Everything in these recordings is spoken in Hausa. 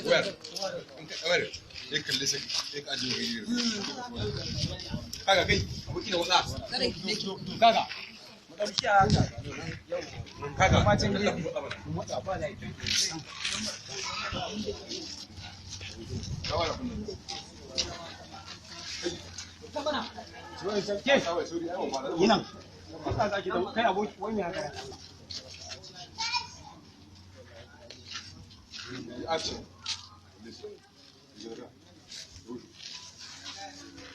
Wayar. In ka wayar, sai kalle sai sai ka ajiye wani kaga kai aboki da wasa. Kaga. Kaga. Matsa ba laifi. Yinan. Kai aboki wani haka. Action.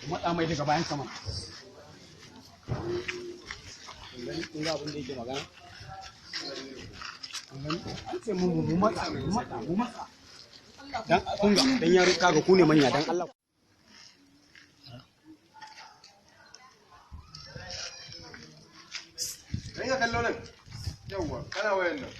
Matsa mai daga bayan sama. Kun ga abin da yake magana? An ce mu mu matsa mu matsa mu matsa. Dan kun ga dan yaro kaga ku ne manya dan Allah. Dan ya kallo nan. Yawwa, kana wayan nan.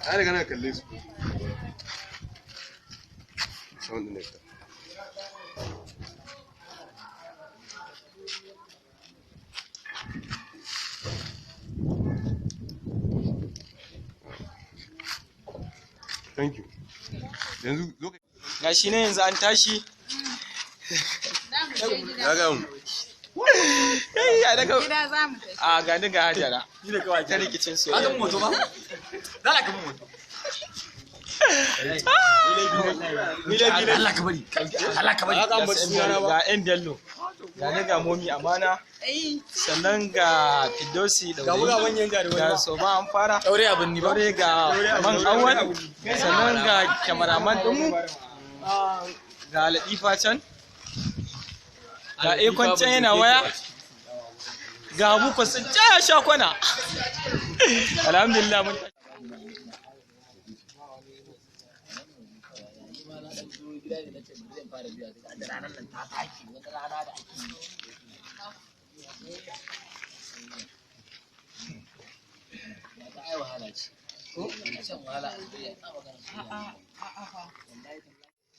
Ai daga nan kalle su. Sound din ne. Thank you. Yanzu lokaci Ga shi ne yanzu an tashi. ya ga mu. Kai ya daga Gida za mu tafi. a ga ni ga Hajara. Ni da kawai ta rikicin soyayya. Ka moto ba? Dala ka moto. Allah ka bari. Allah ka bari. Ga yan Bello. Ga ni ga Momi Amana. Eh, Sannan ga Fidosi Daure. Ga Soba an fara. Daure abin ni ba. Daure ga Man Awal. Sannan ga kyamaraman ɗinmu. Ga Latifa can. Ga Ekon can yana waya. Ga Abu sun ja sha kwana. Alhamdulillah mun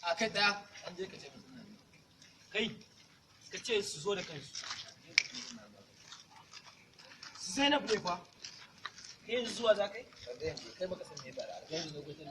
A kai daya an je ka ce musu. Kai ka ce su zo da kansu. Su Zainab ne fa. Kai yanzu zuwa za kai? Kai baka san me ba. Kai yanzu lokacin